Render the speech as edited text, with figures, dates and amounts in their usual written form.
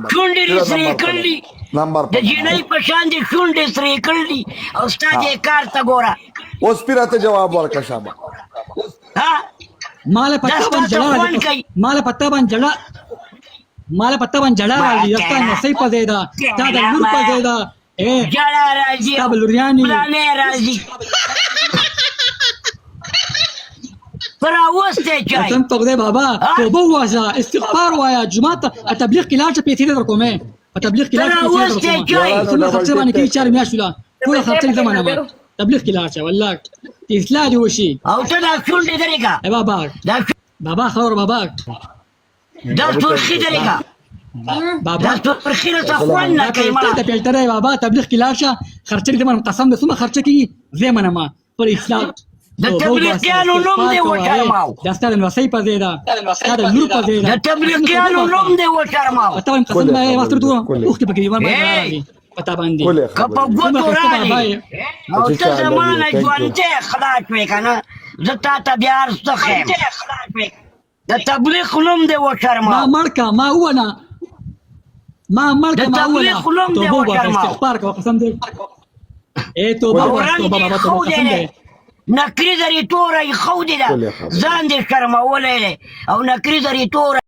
نمبر شونډې دې سیده سرې نمبر په کړلي نمبر د جینۍ په شان دې شونډې سرې کړلي او ستا دې کار ته ګوره. اوس پیره ته جواب ورکړه شابه. ها مال دا پتا ستا باندې څه جړا خوند راځي کوي؟ مال پتا باندې جړا مال پتا باندې جړا ما راځي ستا کړه نسۍ په ځای ده ستا د لور په ځای ده اے جړا راځي ستا به لوریانې پلانې راځي ته راوستی چای قسم په خدای بابا ها؟ توبه وواسه استغفار وایه جومات ته تبلیغ کې لاړ شه پیسې دې درکوم په تبلیغ کې ته لاړ شه پیسې دې راوستی درکوم چای څومره خرچه باندې کوي چار میاشتو له ټوله خرچه دې زمانه ما تبلیغ کې لاړ شه والله چې اصلاح دې وشي او ته دا شونډې درې کا ای بابا دا بابا خور بابا دا سرخي درې کا بابا دا سرخي له څه خوند نه دا کوي پیلټر مړه د پیلټر دی بابا تبلیغ کې لاړ شه خرچه دې منم قسم دې څومره خرچه کیږي زه منم پر اسلام د تبلیغیانو نوم دې وشرماو. دا ستا د نوسۍ په ځای ده ستا د لور په ځای ده د تبلیغیانو نوم دې وشرماو. پتا وایم قسم به وخت ته کلې. اوښکې پکې ور باندې ای! راځي پتا باندې کلې که په خبرې. ګوتو څومره ښایسته راغلې بابا یې. او چې ته چا زما نه love you, thank you. ژوندی خلاص شوې که نه زه تا ته بیا هر څه ښیم. د تبلیغ نوم دې ما وشرماو. مړ کا ما وونه ما مړ د کا ما تبلیغ وونه نوم دې توبه وباسه وشرماو. استغفار کوه قسم دې ای توبه او وباسه رنګ توبه دې بابا خو توبه دی قسم دی دې نکري زري توره یې خو دی ده ښکلې خبرې. ځان دې شرمولی دی او نکري زري توره.